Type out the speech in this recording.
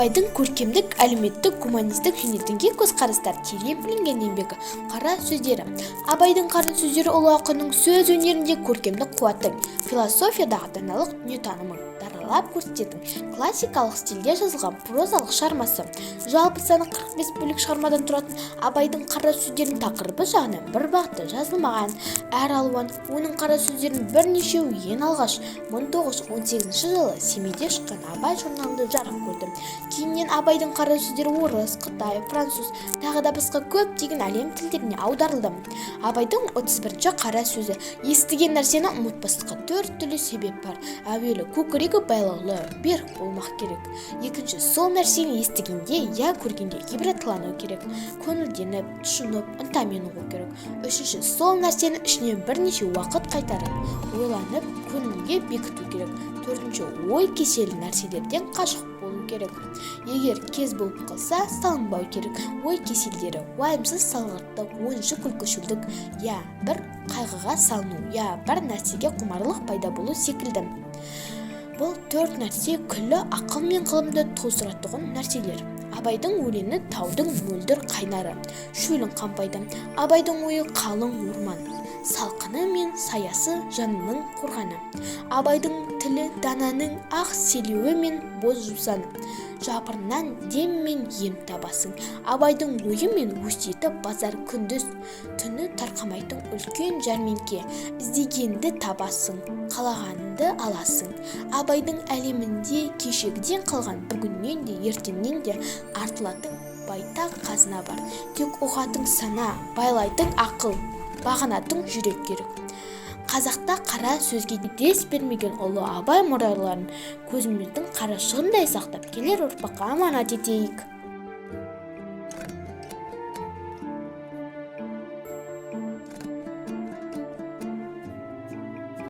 Абайдың көркемдік, әлеуметтік, гуманистік және дінге көзқарастары терең білінген еңбегі – «Қара сөздері». Абайдың «Қара сөздері» ұлы ақынның сөз өнерінде көркемдік қуаттың, философиядағы даналық дүниетанымын даралап көрсететін классикалық стильде жазылған прозалық шығармасы. Жалпы саны 45 бөлік шығармадан тұратын Абайдың «Қара сөздерінің» тақырыбы жағынан бір бағытта жазылмаған, әр алуан. Оның «Қара сөздерінің» бірнешеуі ең алғаш 1918 жылы Семейде шыққан «Абай» журналында жарық көрді. Кейіннен Абайдың «Қара сөздері» орыс, қытай, француз, тағы да басқа көптеген әлем тілдеріне аударылды. Абайдың 31-ші қара сөзі. Естіген нәрсені ұмытпастыққа төрт түрлі себеп бар. Әуелі, көкірегі байлаулы, берік болмақ керек. Екінші, сол нәрсені естігенде я көргенде ғибратлану керек, көңілденіп, тұшынып, ынтамен ұғу керек. Үшінші, сол нәрсені ішінен бірнеше уақыт қайтарып ойланып, көңілге бекіту керек. Төртінші, ой кеселі нәрселерден қашық болу керек. Егер кез болып қалса, салынбау керек. Ой кеселдері – уайымсыз салғырттық, ойыншы күлкішілдік, я бір қайғыға салыну, я бір нәрсеге құмарлық пайда болу секілді. Бұл төрт нәрсе күллі ақыл мен ғылымды тоздыратұғын нәрселер. Абайдың өлеңі – таудың мөлдір қайнары, шөлін қанбайды. Абайдың ойы – қалың орман салқыны мен саясы, жанының қорғаны. Абайдың тілі – дананың ақ селеуі мен боз жусаны, жапырынан дем мен ем табасың. Абайдың ойы мен өсиеті – базар, күндіз түні тарқамайтын үлкен жәрмеңке. Іздегенді табасың, қалағаныңды аласың. Абайдың әлемінде кешегіден қалған, бүгіннен де, ертеңнен де артылатын байтақ қазына бар. Тек ұғатын сана, байлайтын ақыл, бағынатын жүрек керек. Қазақта қара сөзге дес бермеген ұлы Абай мұраларын көзіміздің қарашығындай сақтап, келер ұрпаққа аманат етейік.